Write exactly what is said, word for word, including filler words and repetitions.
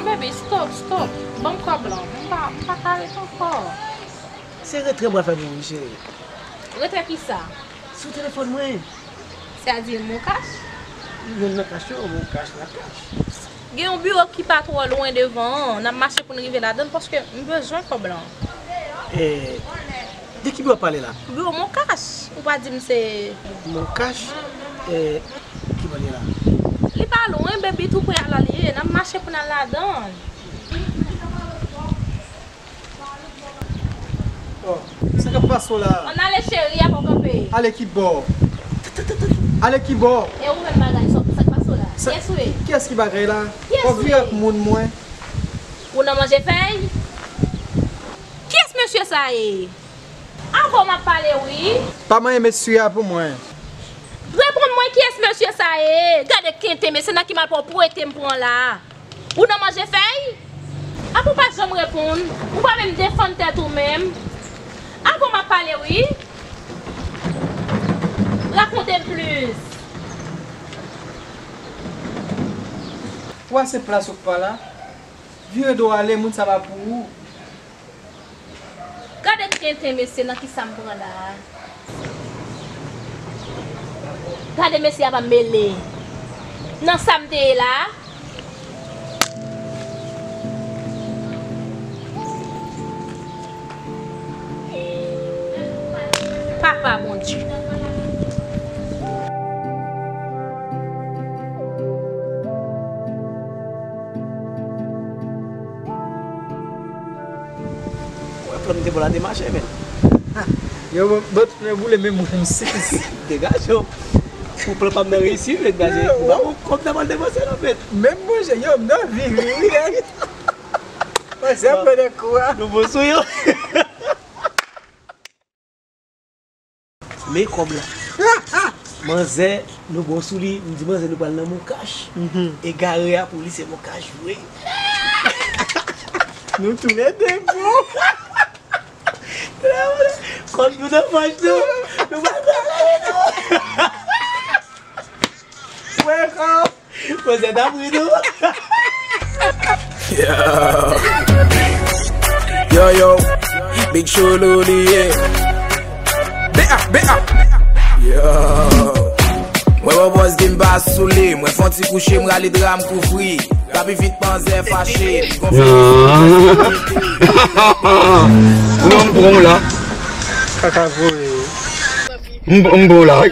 Baby, stop, stop. Ban m kòb lan. M pa, m pa ka ret ankò. Se retrè m pral fè pou ou, wi, cheri. Retrè kisa? Sou telefòn mwen. Sètadi MonCash? Youn nan kach yo, MonCash, Natcash. Gen yon biwo ki pa twò lwen devan an, n ap mache pou n rive ladan l paske m bezwen kòb lan. Eh, de ki biwo w ap pale la? Biwo MonCash, ou pa di m se MonCash, eh, ki bò l ye la? Li pa lwen, baby, tou pre a l ye, n ap mache pou n al ladan l. Oh, sa k ap pase w la? Ann ale cheri, apa w kanpe? Ale ki bò? Ale ki bò? E ou menm bagay, sa, sa k pase w la? Sa, kiyès ou ye? Kiyès ki bagay la? Kiyès ou ye? Fò w vire ak moun mwen. Ou nan manje fèy? Kiyès mesye sa ye? Avè w m ap pale wi. Pa manyen mesye a pou mwen. Reponn mwen kiyès mesye sa ye? Gade kente mesye nan ki malpwòpte m pran la. Ou nan manje fèy? Apa w pa janm reponn? Ou pa menm defann tèt ou menm? Avè w m ap pale wi. Rakonte m plis. Ou a se plas ou k pa la. Vire do w ale, moun sa pa pou ou. Gade tenten mesye nan kisa m pran la a. Gade mesye a pa mele nan sa m te ye la a. Papa Bondye. Wè, plan m te ba w la te mache, men. Yo, bon, bon, tout mwen boule, men mwen m sezi. Degaje w. Pou plan pa m nan reyisi, men degaje. Yo, m pa bon kòb nan pral depanse, non, men. Menm manje, yo, m nan vivi, wi, nèg. Mwen se ap pran nan kou a. Nou bon sou yo. Men kòb la. Manzè, nou bon sou li. M di manzè nou pral nan MonCash. Egare a pou li se MonCash vre. Nou toulède bon. Kòb nou nan pòch nou. Nou pral travay nou. Wake up. Manzè t ap ri nou. Yo. Yo, yo. Big Cholou li ye. B A, B A. Yo. Mwen bon bòs di m pa sou li. Mwen fè yon ti kouche, m rale dra m kouvri. Rapi vit manzè fache. Li gonfle. Non, m pran w la. Kaka voye. M, m pran w la, wi.